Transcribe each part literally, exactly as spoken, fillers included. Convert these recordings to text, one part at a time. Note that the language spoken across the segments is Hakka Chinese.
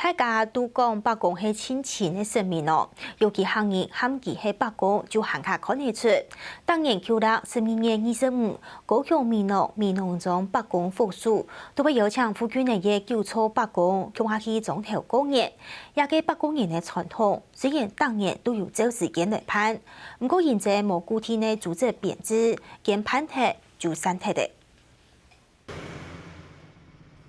大家都講伯公係盡親个神明哦，尤其客人喊佢係伯公，就還較看得出。逐年舊曆十二月二十五，高雄美濃美濃莊伯公復署，都會邀請附近个九座伯公共下去莊頭過年。這个伯公年个傳統，雖然逐年都有照時間來辦，毋過因為無固定个組織編制，間辦忒就散忒了。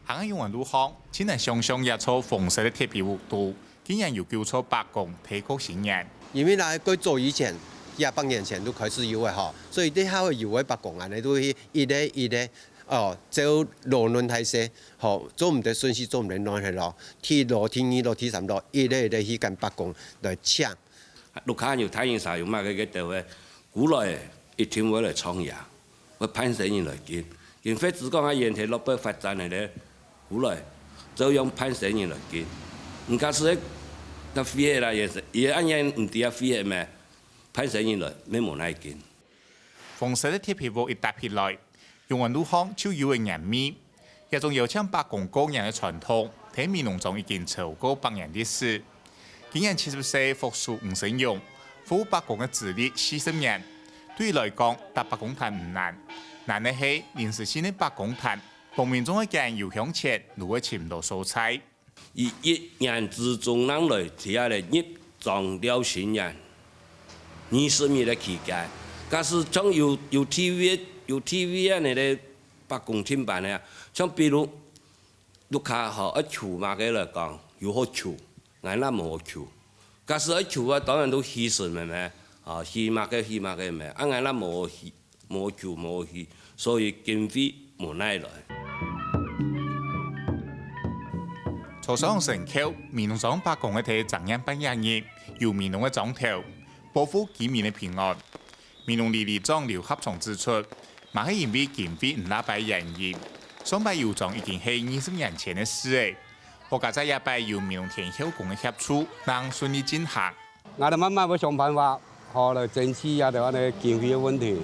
行在永安路項，盡難想像這座紅色个鐵皮屋肚，竟然有九座伯公在過新年。因為呢，蓋早以前，幾百年前就開始有个吼，所以這下有个伯公恁呢，都係一個一個，哦，照老嫩大細，吼，做毋得順序，做毋得亂去咯。第一老、第二老、第三老，一個一個去跟伯公來請。屋下有大人儕有麼个个兜个，古來一定會來唱呀。 會辦生意來緊。今或者講啊，原地落尾發展个咧，古來照樣辦生意來緊。毋過係个，該廢忒啦，也係，也恁樣毋知啊廢忒咩？辦生意來，乜無哪緊。紅色个鐵皮屋一搭起來，永安路項就有个年味。這種邀請伯公過年个傳統，在美濃莊已經超過百年歷史。 今年七十歲福壽吳生勇，服務伯公个資歷四十年。對佢來講，搭伯公壇毋難，難个係臨時性个伯公壇，當民眾愛揀油香錢，都會尋毋到所在。佢一年之中，人來這下來入莊尞新年，二十日个期間，假使像有，有地位，有地位恁呢个伯公停辦个啊，像比如 屋下吼，愛求麼个來講，有好求，𠊎也無好求。假使愛求啊，當然都喜神个咩，啊，喜麼个喜麼个咩，啊，𠊎也無好喜，無好求，無好喜，所以經費無哪來。坐上神轎，美濃莊伯公个在正月半夜日，遊美濃个莊頭，保護居民个平安。 美濃里里長劉合昌指出，嘛係因為經費毋罅擺原因，上擺遊莊已經係二十年前个事了。好佳在這擺有美濃天后宮个協助，正順利進行。𠊎兜慢慢會想辦法，好來爭取這兜恁呢經費个問題，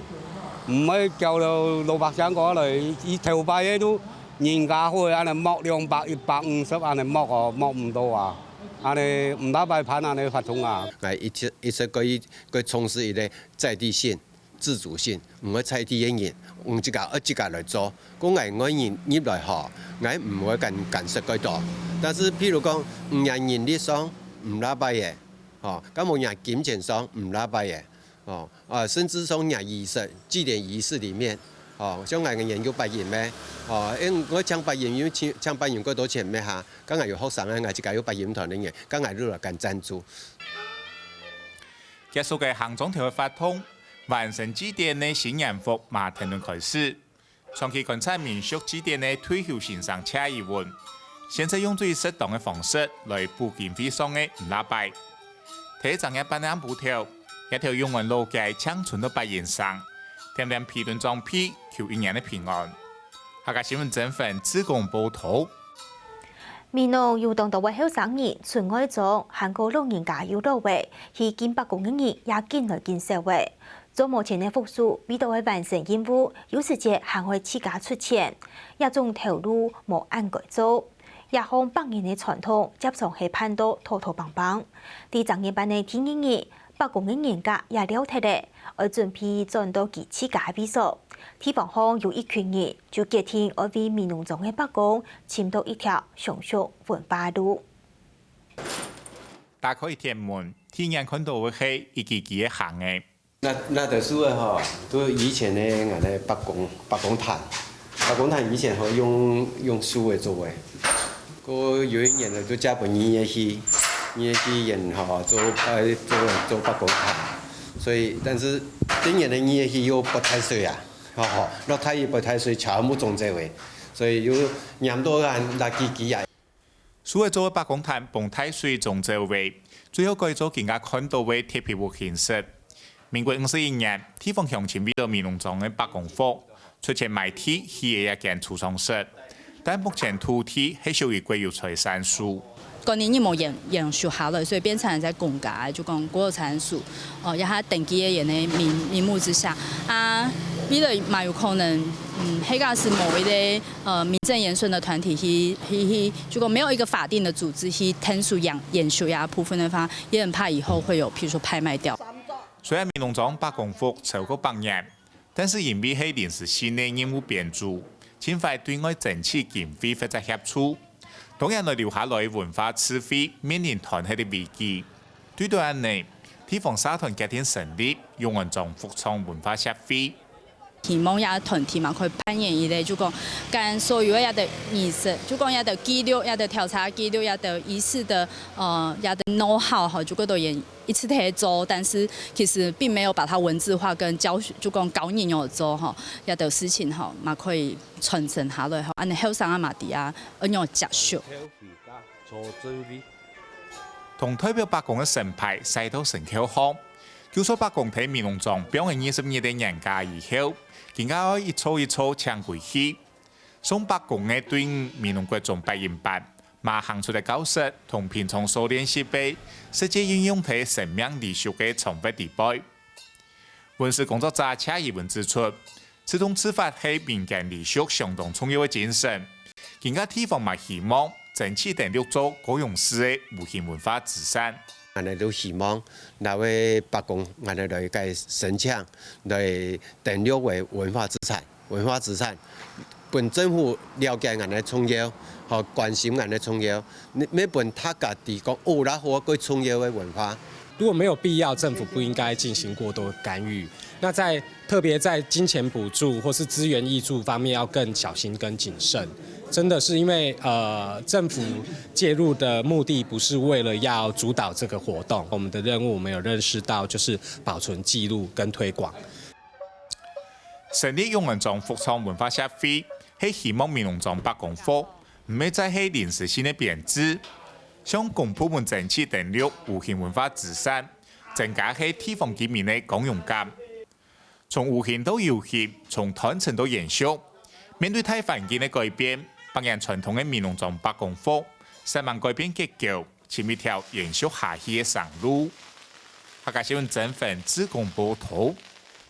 毋會搞到老百姓過來，佢頭擺个都人家會恁呢摸兩百、一百五十恁呢摸哦，摸毋到啊，恁呢毋罅擺辦恁呢活動啊。𠊎一直，一直可以，可以從事一個 在地性、自主性，毋會在地个人，用自家，愛自家來做。講𠊎外人入來吼，𠊎毋會干，干涉幾多。但是譬如講，毋論人力上毋罅擺个，吼，敢無論金錢上毋罅擺个，吼，啊，甚至上論儀式、祭典儀式裡面，吼，像𠊎个人有拜陰个，吼，因為𠊎請拜陰，因為請，請拜陰幾多錢咩哈，敢𠊎有學生啊，𠊎自家有拜陰團个人，敢𠊎就來干贊助。 結束个行莊頭个活動，萬聖祭典个新年服馬上就開始。長期觀察民俗祭典个退休先生謝怡文，選擇用最適當个方式來補經費上个毋罅擺。在正月半暗晡頭，這條永安老街淨伸到八英尺，恬恬飛等長輩，求一年个平安。客家新聞曾凡、志工報導。 美濃有當多个後生人出外莊，還過老人家有老个，去敬伯公个人也緊來緊少个。做無錢个福壽，為著愛完成任務，有時節還會自家出錢，這種頭路無恁該做。這項百年个傳統，輒常係辦到拖拖挷挷。在正月半个第二日，伯公个年假也尞忒了，愛準備轉到佢自家个位所。地方項有一群人 就決定愛為美濃莊个伯公尋到一條相續文化路。打開鐵門，第一眼看著个係一支支个橫个。這，這兜樹仔吼，都以前个𠊎个伯公，伯公壇。伯公壇以前吼用，用樹仔做个。過有一年呢，就借分人仔去，人仔去用吼，做，呃，做，做伯公壇。所以，但是今年个人仔去又發大水啊。 吼吼，落大雨發大水全部沖走个，所以又黏到恁垃圾圾啊。樹仔做个伯公壇分大水沖走个，最後改做今下看著个鐵皮屋形式。民國五十一年，地方鄉親為著美濃莊个伯公佛，出錢買地起這間儲藏室。 但目前土地係屬於國有財產所。過年日無延，延續下來，所以變成在公家，就講國有財產所，哦，這下登記个人个名，名目之下。啊，未來嘛有可能，嗯，係假使某一个呃名正言順的團體去去去，如果沒有一個法定的組織去tentu延延續這部分的話，也很怕以後會有，譬如說拍賣掉。雖然美濃庄伯公屋超過百年，但是因為係臨時性个任務編組，盡快對外爭取經費或者協助，當然來留下來文化智慧面臨斷忒个危機。對到恁呢，地方社團決定成立永安庄福昌文化協會。 希望這團體嘛可以扮演一个，就講將所有个這个儀式，就講這个記錄、這个調查記錄、這个儀式个呃這个know how吼，就講都演一直在做，但是其實並沒有把它文字化跟教學，就講教人有做吼，這个事情吼，嘛可以傳承下來吼，恁呢後生啊嘛知啊，恁樣接續。 同代表伯公个神牌徙到神轎項。舊社伯公在美濃庄放了二十日个年假以後，今下愛一座一座請歸去。送伯公个隊伍美濃國中八音班，嘛行出來教室，同平常所練習个實際應用在生命禮俗个場域裡背。文史工作者謝怡文指出， 自動自發係民間禮俗相當重要个精神。今下地方嘛希望爭取登錄做高雄市个無形文化資產。恁呢都希望，哪位伯公恁呢來个申請，來登錄為文化資產，文化資產，分政府了解恁呢重要，吼，關心恁呢重要，你愛分大家知講，哦，哪好个重要个文化。 如果没有必要，政府不应该进行过多的干预。那在特别在金钱补助或是资源挹注方面，要更小心跟谨慎。真的是因为呃，政府介入的目的不是为了要主导这个活动，我们的任务我们有认识到就是保存记录跟推广。 成立永安庄福昌文化協會，係希望美濃庄伯公屋毋會再係臨時性个編制，向公部門爭取登錄無形文化資產，增加係地方居民个光榮感。從無形到有形，從傳承到延續，面對大環境个改變，百年傳統个美濃庄伯公屋，煞猛改變結構，尋一條延續下去个生路。客家新聞曾文志工報導。